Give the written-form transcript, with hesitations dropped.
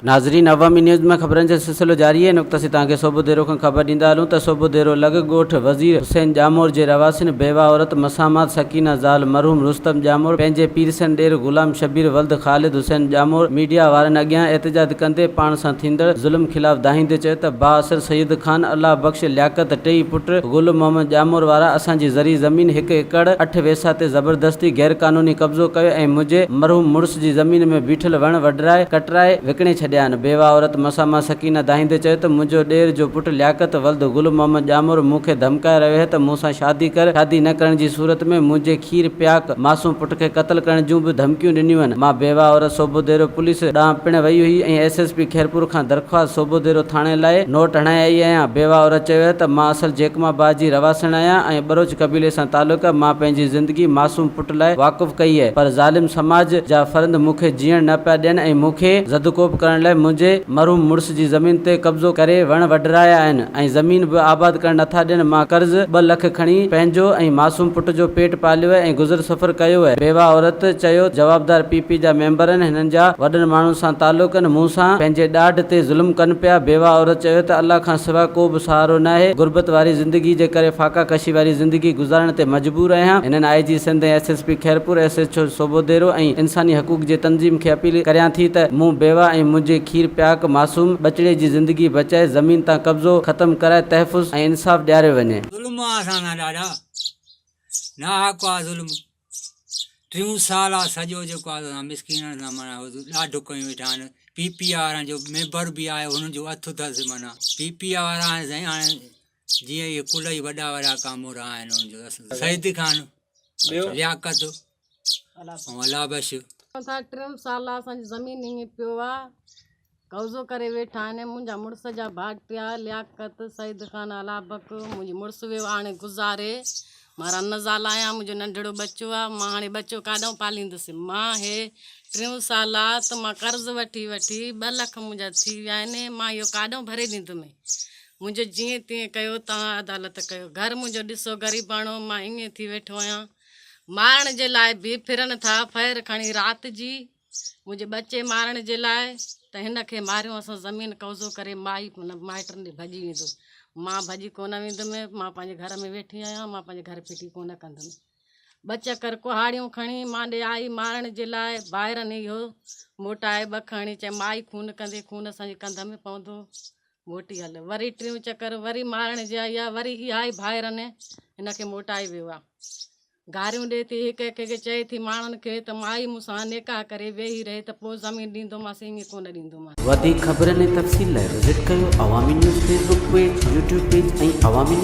ناظرين عوامي نيوز ۾ خبرن جو سلسلو جاري آهي نقطه سي توهان کي صوبوديرو کان خبر ڏيندا هلون ته صوبوديرو لڳ ڳوٺ وزير حسين ڄامور جي رهواسين بيواه عورت مسامات سڪينه زال مرحوم رستم ڄامور پنهنجي پيرسن ڏير غلام شبير ولد خالد حسين ڄامور ميڊيا وارن اڳيان احتجاج ڪندي پاڻ سان ٿيندڙ ظلم خلاف دانهيندي چيو ته بااثر سيد خان الله بخش لياقت ٽيئي پٽ گل محمد ڄامور وارا اسان جي زرعي زمين هڪ ايڪڙ اٺ ويسا تي زبردستي غيرقانوني قبضو ڪيو ۽ منهنجي مرحوم مڙس جي زمين ۾ بيٺل وڻ وڍرائي، ڪٽرائي، وڪڻي ڇڏيا آهن. بيواه عورت مساما سڪينه دانهيندي چيو ته منهنجو ڏير جو پٽ لياقت ولد گل محمد ڄامور مون کي ڌمڪائي رهيو آهي ته مون سان شادي ڪر، شادي نه ڪرڻ جي صورت ۾ منهنجي کير پياڪ معصوم پٽ کي قتل ڪرڻ جون به ڌمڪيون ڏنيون آهن. مان بيواه عورت صوبوديرو پوليس ڏانهن پڻ وئي هئي ۽ ايس ايس پي خيرپور کان درخواست صوبوديرو ٿاڻي لاء نوٽ هڻائي آئي آهيان. بيواه عورت چيو آهي ته مان اصل جيڪب آباد جي رهواسڻ آهيان ۽ ٻروچ قبيلي سان تعلق آهي، مان پنهنجي زندگي معصوم پٽ لاء واقف ڪئي اهي پر ظالم سماج جا فرند مون کي جيئڻ نه پيا ڏين ۽ مون کي زدڪوب ڪرڻ لاء منهنجي مرحوم مڙس جي زمين تي قبضو ڪري وڻ وڍرايا آهن ۽ زمين به آباد ڪرڻ نٿا ڏين مان قرض ٻه لک کڻي پنهنجو ۽ معصوم پٽ جو پيٽ پاليو ۽ گذر سفر ڪيو اهي بيواهه عورت چيو جوابدار پي پي جا ميمبر آهن هنن جا وڏن ماڻهن سان تعلق آهن مون سان پنهنجي ڏاڍ تي ظلم ڪن پيا بيواهه عورت چيو ته الله کان سواء ڪو به سهارو ناهي غربت واري زندگي جي ڪري فاقا ڪشي واري زندگي گذارڻ تي مجبور آهيان هنن I G Sindh ۽ S S P Khairpur, S H O Sobhodero ۽ انساني حقوق جي تنظيم کي اپيل ڪريان ٿي ته مون بيواه ۽ منهنجي کير پياڪ معصوم ٻچڙي جي زندگي بچائي زمين تان قبضو ختم ڪرائي تحفظ ۽ انصاف ڏياريو وڃي. ظلم آ اسان سان ڏاڍا ناحق آ ظلم ٽيون سال آ سڄو جيڪو آ اسان مسڪينن سان معنيٰ ڏاڍ ڪيون ويٺا آهن پي پي وارن جو ميمبر به آيو هنن جو هٿ اٿس معنيٰ پي پي وارا آهن سائين هاڻي جيئن اهي ڪل ئي وڏا وڏا ڪامورا آهن انهن جو اصل سيد خان لياقت ۽ الله بخش. اسان ٽيون سال آ اسان جي زمين ائين پيو آ قبضو ڪري ويٺا آهن منهنجا مڙس جا ڀائٽيا لياقت سيد خان الله بخش منهنجي مڙس ويو آ هاڻي گذاري مان رن زال آهيان منهنجو ننڍڙو ٻچو آ مان هاڻي ٻچو ڪاڏانهن پاليندس مان هي ٽيون سال آ ته مان قرض وٺي وٺي ٻه لک منهنجا ٿي ويا آهن مان اهو ڪاڏانهن ڀري ڏيندم منهنجو جيئن تيئن ڪيو توهان عدالت ڪيو. گهر منهنجو ڏسو غريباڻو مان ائين ٿي ويٺو آهيان. مارڻ جي لاء به ڦرن ٿا ڦير کڻي رات جي منهنجي ٻچي مارڻ جي لاء ته هن کي ماريون اسان زمين قبضو ڪري مائي مائٽن ڏي ڀڄي ويندو. مان ڀڄي ڪونه ويندم مان پنهنجي گهر ۾ ويٺي آهيان مان پنهنجي گهر ڦٽي ڪونه ڪندم. ٻه چڪر ڪهاڙيون کڻي مان ڏي آئي مارڻ جي لاء ڀائرن اهو موٽائي ٻک هڻي چي مائي خون ڪندي خون اسان جي ڪنڌ ۾ پوندو. موٽي هل. وري ٽيون چڪر وري مارڻ جي آئي آ، وري اها ئي ڀائرن هن کي موٽائي ويو آ. گاريون ڏئي ٿي، هڪ هڪ کي چئي ٿي ماڻهن کي ته مائي مون سان نڪاح ڪري ويهي رهي ته پوء زمين ڏيندومانس ائين ڪونه ڏيندومانس. وڌيڪ خبرن ۽ تفصيل لاء وزٽ ڪيو Awami news Facebook page, YouTube page ۽ Awami news.